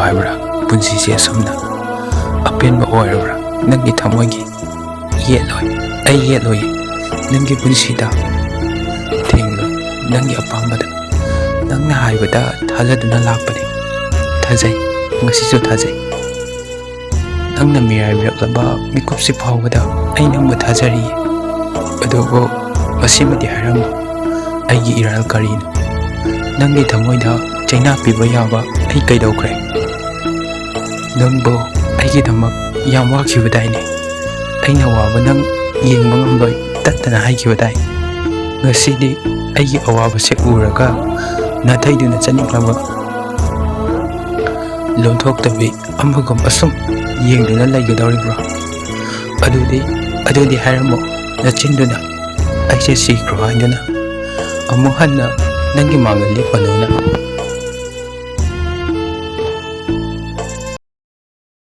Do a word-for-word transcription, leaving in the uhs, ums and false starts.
ꯍꯥꯏꯕ꯭ꯔꯥ? ꯄꯨꯟꯁꯤꯁꯦ ꯑꯁꯨꯝꯅ ꯑꯄꯦꯟꯕ ꯑꯣꯏꯔꯕ꯭ꯔꯥ? ꯅꯪꯒꯤ ꯊꯃꯣꯏꯒꯤ ꯌꯦꯠꯂꯣꯏ, ꯑꯩ ꯌꯦꯠꯂꯣꯏ꯫ ꯅꯪꯒꯤ ꯄꯨꯟꯁꯤꯗ ꯊꯦꯡꯂꯣꯏ, ꯅꯪꯒꯤ ꯑꯄꯥꯝꯕꯗ꯫ ꯅꯪꯅ ꯍꯥꯏꯕꯗ ꯊꯥꯖꯗꯨꯅ ꯂꯥꯛꯄꯅꯤ꯫ ꯊꯥꯖꯩ, ꯉꯁꯤꯁꯨ ꯊꯥꯖꯩ꯫ ꯅꯪꯅ ꯃꯤꯔꯥꯏꯕꯤꯔꯛꯂꯕ ꯃꯤꯀꯨꯞꯁꯤ ꯐꯥꯎꯕꯗ ꯑꯩ ꯅꯪꯕꯨ ꯊꯥꯖꯔꯤ꯫ ꯑꯗꯨꯕꯨ ꯃꯁꯤꯃꯗꯤ ꯍꯥꯏꯔꯝꯃꯨ, ꯑꯩꯒꯤ ꯏꯔꯥꯜ ꯀꯔꯤꯅꯣ? ꯅꯪꯒꯤ ꯊꯃꯣꯏꯗ ꯆꯩꯅꯥ ꯄꯤꯕ ꯌꯥꯕ ꯑꯩ ꯀꯩꯗꯧꯈ꯭ꯔꯦ? ꯅꯪꯕꯨ ꯑꯩꯒꯤꯗꯃꯛ ꯌꯥꯝ ꯋꯥꯈꯤꯕꯗꯥꯏꯅꯦ꯫ ꯑꯩꯅ ꯋꯥꯕ ꯅꯪ ꯌꯦꯡꯕ ꯉꯝꯂꯣꯏ ꯇꯠꯇꯅ ꯍꯥꯏꯈꯤꯕꯗꯥꯏ꯫ ꯉꯁꯤꯗꯤ ꯑꯩꯒꯤ ꯑꯋꯥꯕꯁꯦ ꯎꯔꯒ ꯅꯥꯊꯩꯗꯨꯅ ꯆꯠꯅꯤꯡꯂꯕ ꯂꯣꯟꯊꯣꯛꯇꯕꯤ ꯑꯃꯒꯨꯝ ꯑꯁꯨꯝ ꯌꯦꯡꯗꯨꯅ ꯂꯩꯒꯗꯧꯔꯤꯕ꯭ꯔꯣ? ꯑꯗꯨꯗꯤ, ꯑꯗꯨꯗꯤ ꯍꯥꯏꯔꯝꯃꯣ, ꯅꯆꯤꯟꯗꯨꯅ ꯑꯩꯁꯦ ꯁꯤꯈ꯭ꯔꯣ ꯍꯥꯏꯗꯨꯅ ꯑꯃꯨꯛ ꯍꯟꯅ ꯅꯪꯒꯤ ꯃꯥꯡꯗ ꯂꯦꯞꯄꯅꯨꯅ꯫